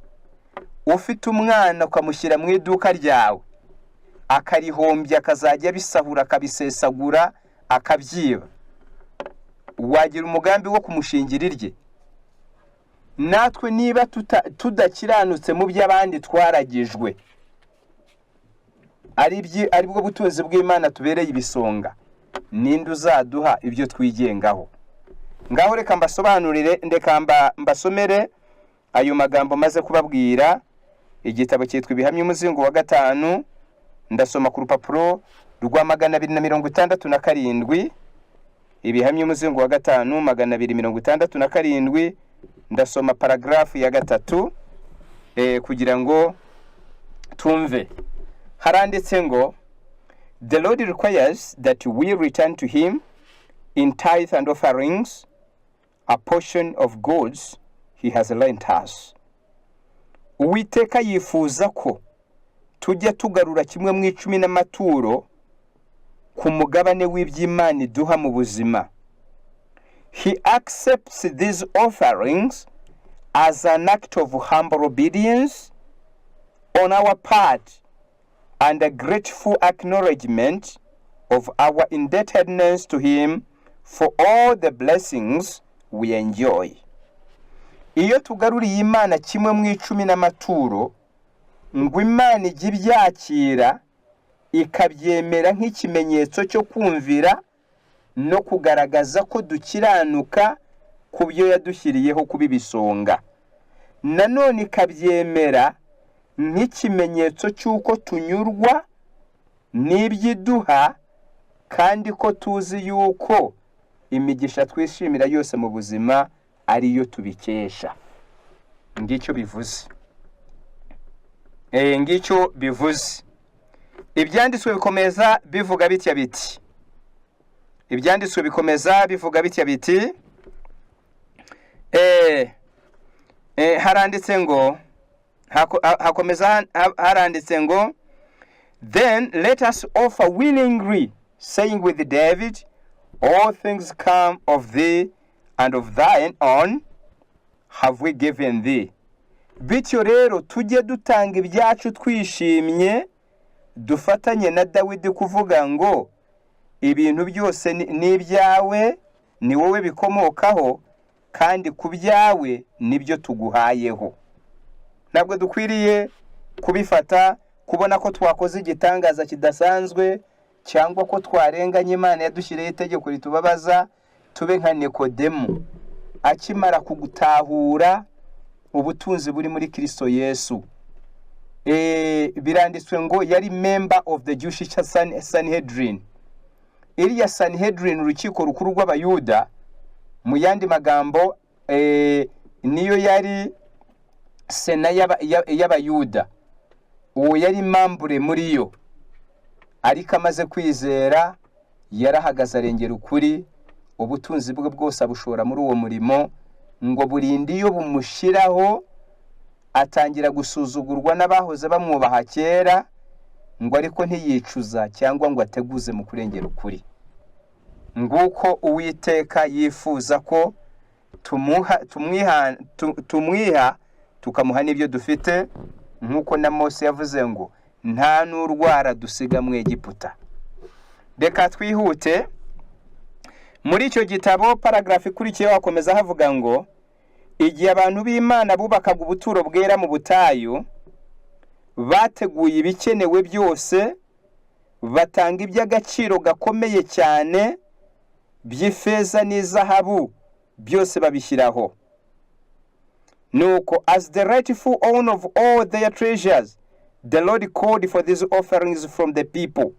ufite umwana ukamushyira mu iduka ryawe, akarihombya, akazajya abisahura, akabisesagura, akabyiba, wagira umugambi wo kumushingira irye? Natwe niba tudakiranutse mu by'abandi twaragijwe, ari bwo butunzi bw'Imana tubereye ibisonga, ninde uzaduha ibyo twigengaho? Ngaho reka mbasobanurire, reka mbasomere ayo magambo maze kubabwira. Igitabo cyitwa Ibihamya, umuzingo wa gatanu, ndasoma ku rupapuro rwa 267. Ibihamya, umuzingo wa gatanu, 267, ndasoma paragarafu ya gatatu kugira ngo tumve. Haranditse ngo: "The Lord requires that we return to him in tithe and offerings a portion of goods he has lent us." Uwiteka yifuza ko tujya tugarura kimwe mu icumi n'amaturo ku mugabane w'iby'Imana iduha mu buzima. "He accepts these offerings as an act of humble obedience on our part and a grateful acknowledgement of our indebtedness to him for all the blessings we enjoy." Iyo tugaruriye Imana kimwe mu icumi n'amaturo, ngo Imana ijya ibyakira, ikabyemera nk'ikimenyetso cyo kumvira no kugaragaza ko dukiranuka ku byo yadushyiriyeho kuba ibisonga. Nanone ikabyemera nk'ikimenyetso cy'uko tunyurwa n'ibyo iduha, kandi ko tuzi yuko imigisha twishimira yose mu buzima ariyo tubikesha. Ngicyo bivuze. Ngicyo bivuze. Ibyanditswe bikomeza bivuga bitya biti, ibyanditswe bikomeza bivuga bitya biti, haranditse ngo, hakomeza haranditse ngo: "Then let us offer willingly, saying with David, 'All things come of thee, and of thine own have we given thee.' Bityo rero tujye dutanga ibyacu twishimye, dufatanye na Dawidi kuvuga ngo: "Ibintu byose ni ibyawe, ni wowe bikomokaho, kandi ku byawe nibyo tuguhayeho." Ntabwo dukwiriye kubifata kubona ko twakoze igitangaza kidasanzwe cyangwa ko twarenganye Imana yadushyiriyeho itegeko ritubabaza. Tube nka Nikodemu akimara kugutahura ubutunzi buri muri Kirisito Yesu. Biranditswe ngo yari member of the Jewish Sanhedrin. Iriya Sanhedrin, urukiko rukuru rw'Abayuda mu yandi magambo, niyo yari sena y'Abayuda. Uwo yari membre muri yo, ariko amaze kwizera yarahagaze arengera ukuri, ubutunzi bwe bwose abushora muri uwo murimo, ngo burinde iyo bumushyiraho atangira gusuzugurwa n'abahoze bamwubaha kera, ngo ariko ntiyicuza cyangwa ngo ateguze mu kurengera ukuri. Nguko Uwiteka yifuza ko tumwiha, tukamuha n'ibyo dufite, nk'uko na Mose yavuze ngo nta n'urwara dusiga mu Egiputa. Reka twihute muri icyo gitabo. Paragarafu ikurikiyeho hakomeza havuga ngo igihe abantu b'Imana bubakaga ubuturo bwera mu butayu, bateguye ibikenewe byose, batanga iby'agaciro gakomeye cyane by'ifeza n'izahabu, byose babishyiraho. Nuko, as the rightful owner of all their treasures, the Lord called for these offerings from the people.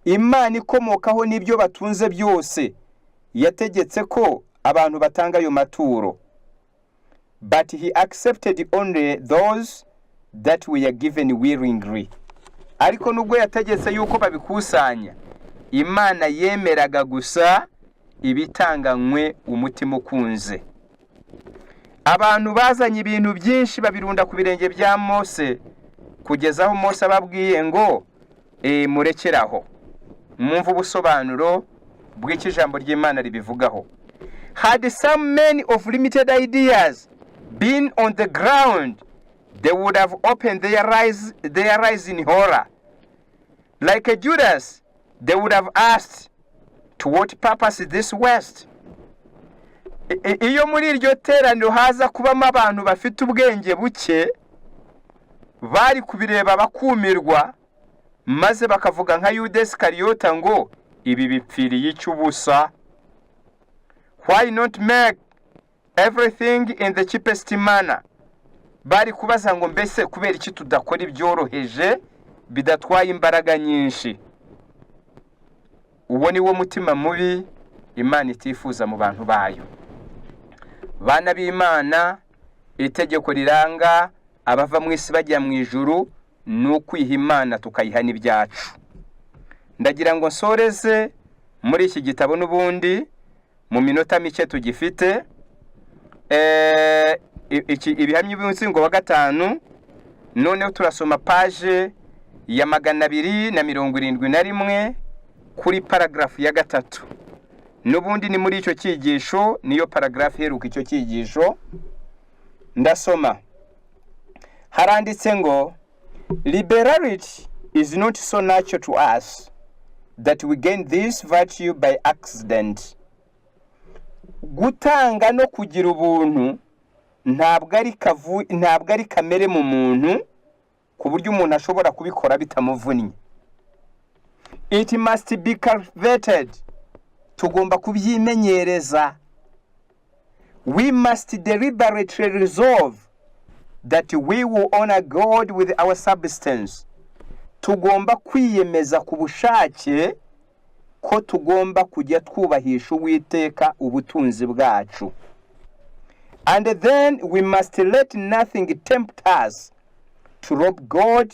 Imana ikomokaho n'ibyo batunze byose yategetse ko abantu batanga ayo maturo. But he accepted only those that were given willingly. Ariko nubwo yategetse yuko babikusanya, Imana yemeraga gusa ibitanganywe umutima ukunze. Abantu bazanye ibintu byinshi babirunda ku birenge bya Mose, kugeza aho Mose ababwiye ngo murekeraho. Mwumve ubusobanuro bw'icyo ijambo ry'Imana ribivugaho. Had some men of limited ideas been on the ground, they would have opened their eyes in horror. Like a Judas, they would have asked, "To what purpose is this waste?" Iyo muri iryo teraniro haza kubamo abantu bafite ubwenge buke, bari kubireba bakumirwa, maze bakavuga nka Yuda Isikariyota ngo: "Ibi bipfiriye icy'ubusa? Why not make everything in the cheapest manner?" Bari kubaza ngo: "Mbese kubera iki tudakora ibyoroheje bidatwaye imbaraga nyinshi?" Uwo ni wo mutima mubi Imana itifuza mu bantu bayo. Bana b'Imana, itegeko riranga abava mu isi bajya mu ijuru ni ukwiha Imana, tukayiha n'ibyacu. Ndagira ngo nsoreze muri iki gitabo n'ubundi mu minota mike tugifite. Ibihamya by'umuzingo wa gatanu. Noneho turasoma page ya 271 kuri paragarafu ya 3. N'ubundi ni muri icyo cyigisho, niyo paragarafu iheruka icyo cyigisho. Ndasoma, haranditse ngo: "Liberality is not so natural to us that we gain this virtue by accident." Gutanga no kugira ubuntu ntabwo ari kamere mu muntu, ku buryo umuntu ashobora kubikora bitamuvunnye. It must be cultivated. Tugomba kubyimenyereza. We must deliberately resolve that we will honor God with our substance. Tugomba kwiyemeza ku bushake ko tugomba kujya twubahisha Uwiteka ubutunzi bwacu. And then we must let nothing tempt us to rob God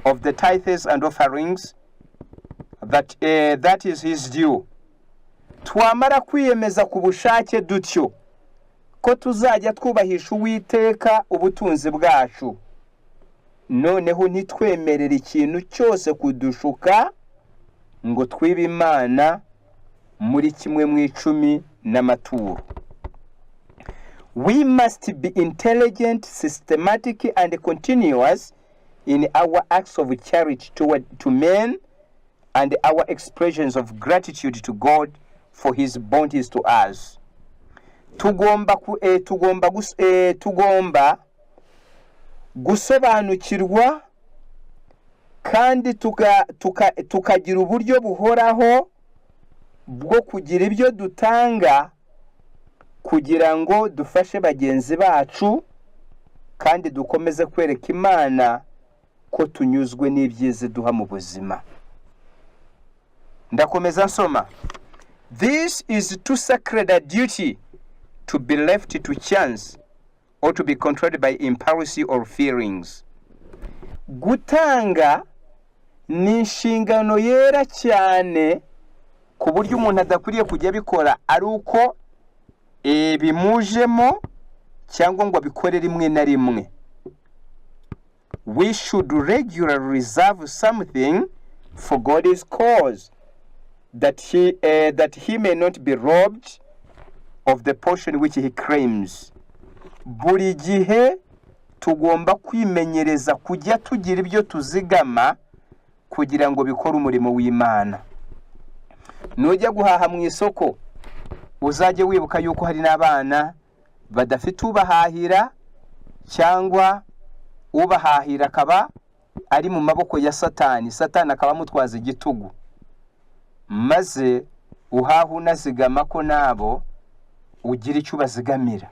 of the tithes and offerings that is his due. Twamara kwiyemeza ku bushake dutyo ko tuzajya twubahisha Uwiteka ubutunzi bwacu, noneho ntitwemerere ikintu cyose kudushuka ngo twibe Imana muri kimwe mu icumi n'amaturo. We must be intelligent, systematic and continuous in our acts of charity toward to men and our expressions of gratitude to God for his bounties to us. Tugomba ku, eh, tugomba gus, eh, tugomba gusobanukirwa kandi tukagira uburyo buhoraho bwo kugira ibyo dutanga kugira ngo dufashe bagenzi bacu, kandi dukomeze kwereka Imana ko tunyuzwe n'ibyiza iduha mu buzima. Ndakomeza nsoma. This is too sacred a duty to be left to chance or to be controlled by impulse or feelings. Gutanga ni inshingano yera cyane ku buryo umuntu adakwiriye kujya abikora ari uko bimujemo cyangwa ngo abikore rimwe na rimwe. We should regularly reserve something for God's cause that he may not be robbed of the portion which he claims. Buri gihe tugomba kwimenyereza kujya tugira ibyo tuzigama kugira ngo bikore umurimo w'Imana. Nujya guhaha mu isoko, uzajye wibuka yuko hari n'abana badafite ubahahira, cyangwa ubahahira akaba ari mu maboko ya Satani, Satani akaba amutwaza igitugu, maze uhaha unazigama ko nabo ugira icyo ubazigamira.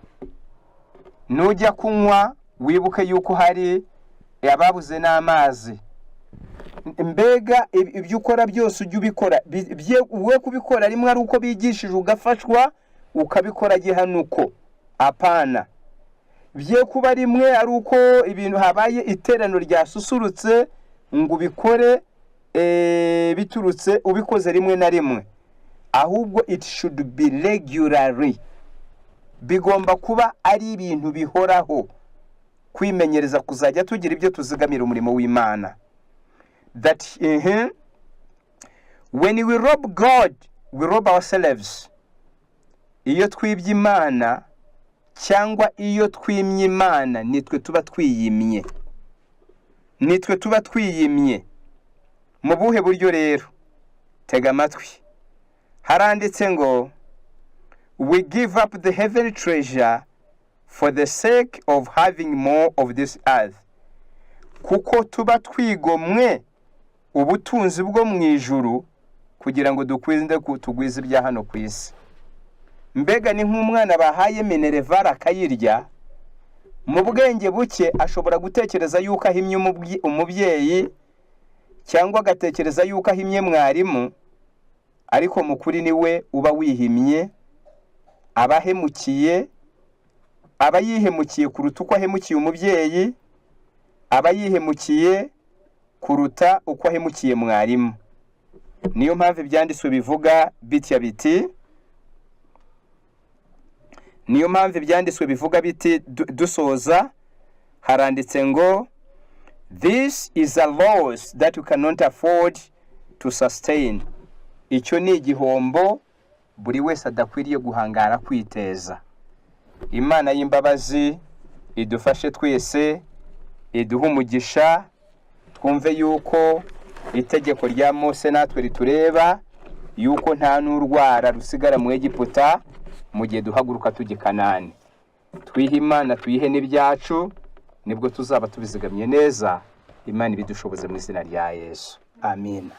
Nujya kunywa, wibuke yuko hari ababuze n'amazi. Mbega ibyo ukora byose ujye ubikora, we kubikora rimwe ari uko bigishije ugafashwa, ukabikora gihanuko, apana bye kuba rimwe ari uko ibintu habaye iteraniro ryasusurutse ngo ubikore, biturutse ubikoze rimwe na rimwe, ahubwo it should be regularly, bigomba kuba ari ibintu bihoraho, kwimenyereza kuzajya tugira ibyo tuzigamira umurimo w'Imana. That when we rob God, we rob ourselves. Iyo twibye Imana cyangwa iyo twimye Imana, nitwe tuba twiyimye, nitwe tuba twiyimye. Mu buhe buryo rero? Tega amatwi. Haranditse ngo: "We give up the heavenly treasure for the sake of having more of this earth." Kuko tuba twigomwe ubutunzi bwo mu ijuru kugira ngo dukunde tugwize ibya hano ku isi. Mbega ni nk'umwana bahaye minerval akayirya, mu bwenge buke ashobora gutekereza yuko ahimye umubyeyi cyangwa agatekereza yuko ahimye mwarimu, ariko mu kuri ni we uba wihimye. Aba ahemukiye, aba yihemukiye kuruta uko ahemukiye umubyeyi, aba yihemukiye kuruta uko ahemukiye mwarimu. Niyo mpamvu ibyanditswe bivuga bitya biti, niyo mpamvu ibyanditswe bivuga biti, dusoza, haranditse ngo: "This is a loss that you cannot afford to sustain." Icyo ni igihombo buri wese adakwiriye guhangara kwiteza. Imana y'imbabazi idufashe twese, iduhe umugisha, twumve yuko itegeko rya Mose natwe ritureba, yuko nta n'urwara rusigara mu Egiputa mu gihe duhaguruka tujya i Kanani. Twihe Imana, tuyihe n'ibyacu, nibwo tuzaba tubizigamye neza. Imana ibidushoboze mu izina rya Yesu, amina.